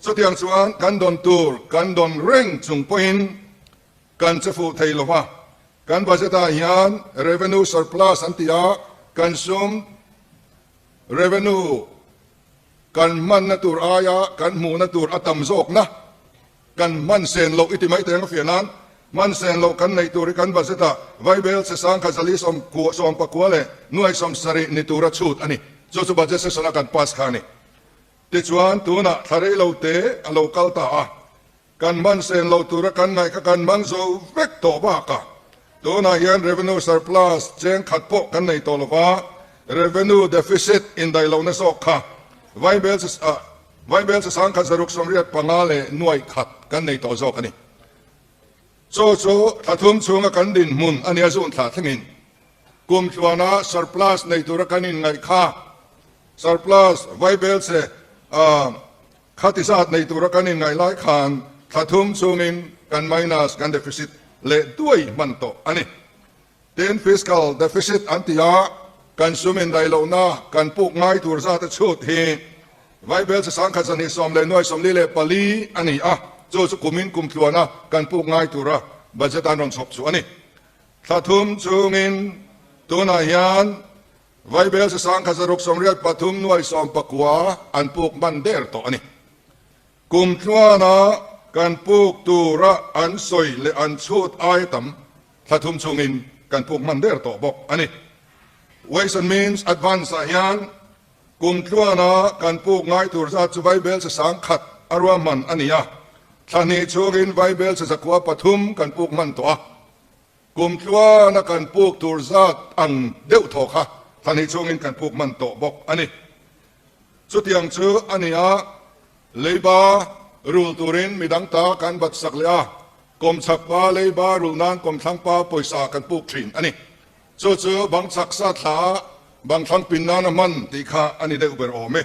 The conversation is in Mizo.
Chutiang chuan kan dawn tur kan dawn reng chung pawhin kan che fuh thei lo va, kan budget ah hian revenue surplus an ti a, kan sum revenue kan hmanna tur aia kan hmuhna tur a tam zawkna kan hman sen loh i ti mai teng a fiah nan hman sen loh kan neih tur hi kan budget ah Vaibel che sangkhat zali sawm kua sawm pakua leh nuai 70 ni tura chhut a ni. Chu chu budget session a kan pass kha a ni. Tichuan tunah thla rei lo te a lo kal ta a, Kan hman sen lo tura kan ngaih kha kan hmang zo vek tawh bakah tunah hian revenue surplus cheng khat pawh kan nei tawh lova, revenue deficit indaih lohna zawk kha Vaibel sasangkhat 685 leh nuaih khat kan nei tawh zawk a ni. Chu chu thla thum chhunga kan dinhmun a nia zun thlah thlengin kum tluana surplus nei tura kan inngaih kha surplus Vaibel che Khati zat nei tura kan inngaih lai khan thla thum chungin kan minus, kan deficit leh duai hman tawh a ni. Tin, fiscal deficit an ti a, kan sum indaih lohna kan puk ngai tur zata chhut hi Vaibel che sangkhat zahnih sawm leh nuai 44 a ni a, chu chu kumin kum tluana kan puk ngai tura budget an rawn chhawp chu a ni. Thla thum chungin tunah hian Vaibel sasang kha 683 nuai 19 an puk hman der tawh a ni. Kum tluana kan puk tura an sawi leh an chhut aia tam thla thum chungin kan puk hman der tawh bawk a ni. Ways and Means Advance ah hian kum tluana kan puk ngai tur zat chu Vaibel sasang khat a ruahman a ni a, thla hnih chungin Vaibel 303 kan puk hman tawh a. Kum tluana kan puk tur zat ang deuh thaw kha thla hnih chungin kan puk hman tawh bawk a ni. Chutiang chu a ni a, leiba rul turin midang ta kan bat sak leh a, kawmchhak pa leiba rul nan kawmthlang pa pawisa kan puk thin a ni. Chu chu bang chhak sa thla a bang thlang pin nana hman tih kha a ni deuh ber awm e.